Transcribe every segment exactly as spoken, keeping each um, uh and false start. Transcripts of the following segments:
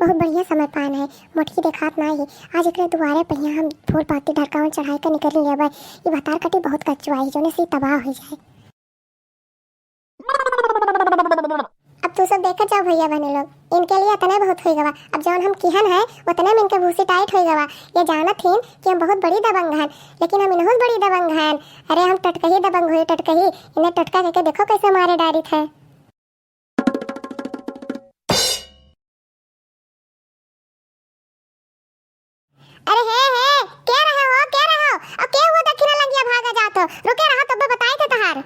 बहुत बढ़िया समय पान है, मोटकी देखात ना ही। आज एकरे दुआरे पहिया हम फूल पाती ढरकावन चढ़ाई के निकल लेबै। ई भतार काटी बहुत कचुआई, जोने से ई तबाह हो जाए। अब तू सब देखत जाओ भैया बहनी लोग, इनके लिए इतने बहुत होई गवा। अब जौन हम किहन है, उतने में इनके भूसी टाइट होई गवा। ये जानत हीन कि हम बहुत बड़ी दबंग हन, लेकिन हम इनहू से बड़ी दबंग हन। अरे हम टटकही दबंग हुई, टटकही। इन्हें टटका कइके देखो कैसे मारे डारित है। अरे हे, हे, के रहे हो, के रहे हो? अब के हुआ दक्षिणा लंगिया भागा जात हो? रुके रहो, तब्बे बताई थे तहार।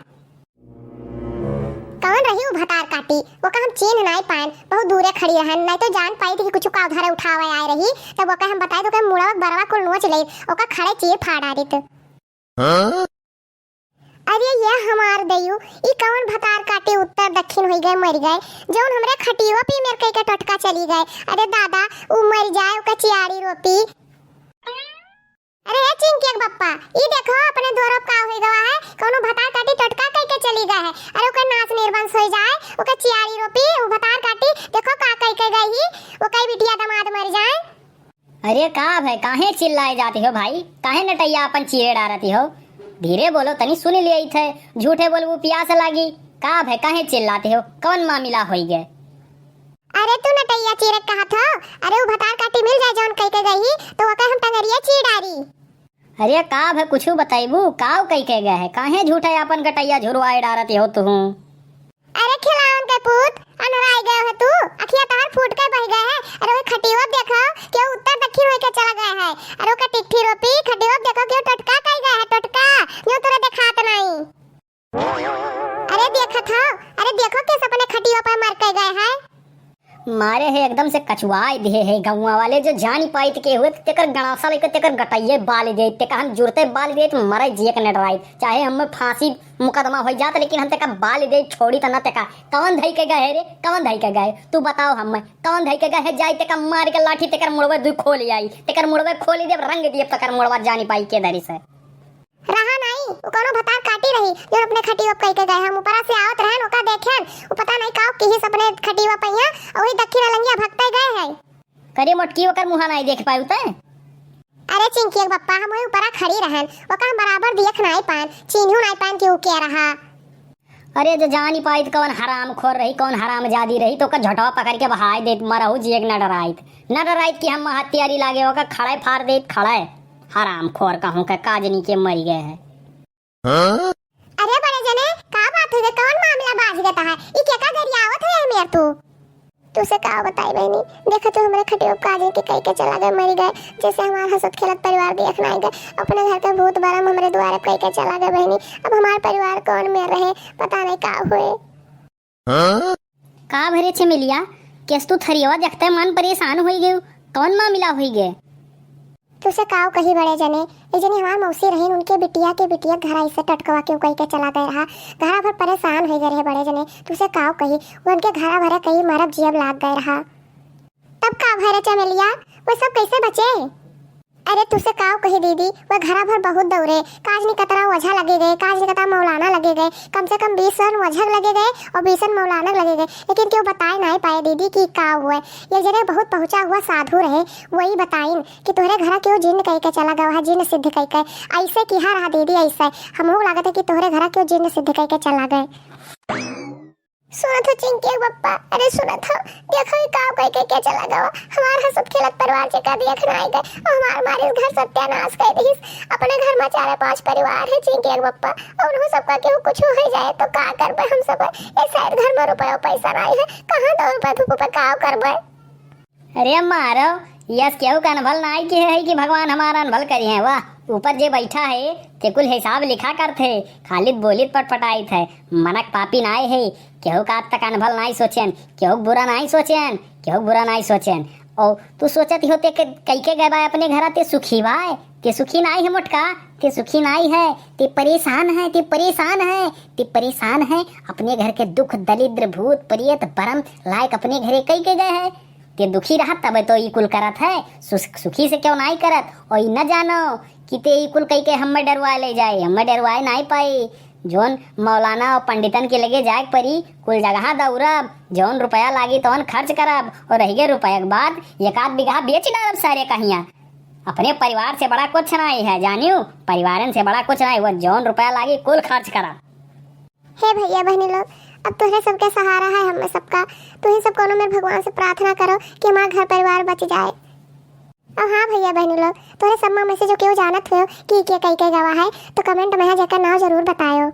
कौन रही उ भतार काटी? ओका हम चीन्ह नाई पाएन, बहुत दूरे खड़ी रहन, नाई तो जान पाई थी कि कुछ का उधारे उठावे आए रही, तब ओका हम बताई तो ओके मुड़वा बरवा कुल नोच ले, ओका खड़े चीर फाड़ डारित। हाँ? अरे ये हमार दयू, ई कौन भतार काटे उत्तर दक्षिण होई गए, मर गए, जौन हमरे खटियो पे मेर कई के टटका चली गए। अरे दादा, उ मर जाए, ओका चियारी रोपी। अरे हे चिंकी के बप्पा, ई देखो अपने द्वारों का होई गवा है, कौनो भतार काटी टटका कई के चली गए है। अरे ओकर नाश निर्वंश होई जाए, ओकर चियारी रोपी, उ भतार काटी, देखो का कई के गई ही, ओकर बिटिया दामाद मर जाए। अरे का भय, काहे चिल्लाए जाते हो भाई? काहे नटैया अपन चीरे डारती हो? धीरे बोलो, तनी सुन लिया थे। झूठे बोलबू, पियास लागी। का भय, काहे चिल्लाते हो? कौन मामला होई गए? अरे तू नटैया चीरे कहत हो? अरे उ भतार काटी मिल जाए जौन कह के गई, तो ओके हम टंगरिया चीर डारी। अरे का भय, कुछ बताइबू? काव कह के गए है? काहे झूठे अपन गटैया झुरवाए डारती हो तुहूँ? अरे खिलावन के पूत, अनराई गए हो तू? अखिया तहार फूट के बह गए है। अरे वो खटियो देखो, केहू उत्तर दक्षिण होई के चला गए है। अरे ओके टिकठी रोपी, खटियो देखो, केहू टटका कई गए है, टटका, जो तोरे देखात नहीं। अरे देखत हो, अरे देखो, केस अपने खटियो पे मर के गए है। मारे है एकदम से कचुआए दिए है गौवा वाले, जो जानी पाइत के हुए, तेकर गणासा लेके तेकर गटैये बाल दे, तेका हम जुरते बाल दे, तो मरे जिए के न डराइत, चाहे हम फांसी मुकदमा हो जात, लेकिन हम तेका बाल दे छोड़ी त ना तेका। कौन धई के गए रे, कौन धई के गए? तू बताओ हम, कौन धई के गए? जाई तेका मार के लाठी, तेकर मुड़वे दुई खोल आई, तेकर मुड़वे खोल देब, रंग दिए तेकर मुड़वा जानी पाई के दरी से। रहा नाई, उ कौनो भतार काटी रही, जो अपने खटियो पे कह के गए। हम ऊपरा से आवत रहन, ओका देखेन, उ पता नहीं काव किहिस अपने खटियो पहिया, और वही दक्षिण अलंगिया भगते गए है। करे मोटकी, ओकर मुहा नाई देख पायु तै? अरे चिंकी के बप्पा, हम वही ऊपरा खड़ी रहन, ओका हम बराबर देख नाई पाएन, चीन्हू नाई पाएन कि उ के रहा। अरे जो जानी पाइत कौन हराम खोर रही, कौन हराम जादी रही, तो ओकर झोटवा पकड़ के बहाय देत, मरहु जिए के न डराइत, न डराइत कि हम हत्यारी लागे, ओकर खड़े फाड़ देत, खड़े। हराम खोर कहूँ के काजनी के मरी गए है। हाँ? अरे बड़े जने, का बात हो गए? कौन मामला बाज गए तहार? ई केका गरियावत है मेर तू? तुसे का बताई बहनी, देखा तो हमरे खटियो काजे के कई के चला गए, मरी गए, जैसे हमार हंसत खेलत परिवार देख ना गए, अपने घर के भूत बरम हमरे द्वारे कई के चला गए बहनी। अब हमार परिवार कौन मेर रहे, पता नहीं का हुए। हाँ? का भरे छे मिलिया, केस तू थरियवा देखते मन परेशान होई गयो, कौन मामला होई गए? तुसे काव कही बड़े जने, एक जनी हमार मौसी रहीन, उनके बिटिया के बिटिया घरा इसे टटकवा के उकई के चला गए रहा। घरा भर परेशान होई गए रहे बड़े जने। तुसे काव कही, उनके घरा भरे कई मरब जियब लाग गए रहा। तब का भय रे चमेलिया, वो सब कैसे बचे? अरे तुसे काव कही दीदी, वो घरा भर बहुत दौरे, काजनी कतरा ओझा लगे गए, काजनी कतरा मौलाना लगे गए, कम से कम बीस जन ओझा लगे गए और बीस जन मौलाना लगे गए, लेकिन केहू बताए नाई पाए दीदी कि का हुए। एक जने बहुत पहुँचा हुआ साधु रहे, वही बताइन कि तोहरे घरा केहू जिन्न कई के चला गवा है, जिन्न सिद्ध कई के। ऐसे किहा रहा दीदी, ऐसे हमहू लागत है कि तोहरे घरा केहू जिन्न सिद्ध कई के चला गए। सुनत हो चिंकी के बप्पा, अरे सुनत हो, देखो ई काव कई के, के चला गवा। हमार हंसत खेलत परिवार जेका देख ना आई गए, और हमार मारिस घर सत्यानाश कर दिस। अपने घर में चारे पांच परिवार है चिंकी के बप्पा, और उन्हों सबका केहू कुछ हो जाए तो का करबे हम सब? ये शायद घर में रुपया पैसा नहीं है, कहाँ दो रुपया धूप पे काव करबे? अरे मारो, यस केहू का अनभल नाई किहे है कि भगवान हमारा अनभल करी है। वाह, ऊपर जे बैठा है, ते कुल हिसाब लिखा करत है, खाली बोलित पटपटाइत है। मनक पापी नाई है, केहू का आज तक अनभल नाई सोचेन, केहू बुरा नाई सोचेन, केहू बुरा नाई सोचेन। ओ, तू सोचत ही हो ते के, कई के गए बा अपने घरा, ते सुखी बा, ते सुखी नाई है मोटका, ते सुखी नाई है, ते परेशान है, ते परेशान है, ते परेशान है। अपने घर के दुख, दलिद्र, भूत, प्रेत, बरम लायक अपने घरे कई के गए है। ते दुखी रहत तबे तो ई कुल करत है, सु-, सुखी से क्यों नाई करत? और ई न जानो कि ते ई कुल कई के हमें डरवाए ले जाए, हमें डरवाए नाई पाई। जौन मौलाना और पंडितन के लगे जाए के परी, कुल जगह दौड़ब, जौन रुपया लागी तौन खर्च करब, और रह गए रुपया के बात, एक आध बीघा बेच डालब सारे कहिया। अपने परिवार से बड़ा कुछ नहीं है, जानियो, परिवारन से बड़ा कुछ नहीं, वो जौन रुपया लागी कुल खर्च करब। हे भैया बहनी लोग, अब तोहरे सबके सहारा है हमें सबका। तुही सब कोनो मेर भगवान से प्रार्थना करो कि हमार घर परिवार बच जाए। और हाँ भैया बहनी लोग, तोहरे सब में से जो केहू जानत हो कि के कई के गवा है, तो comment में जेकर नाव जरूर बतायो।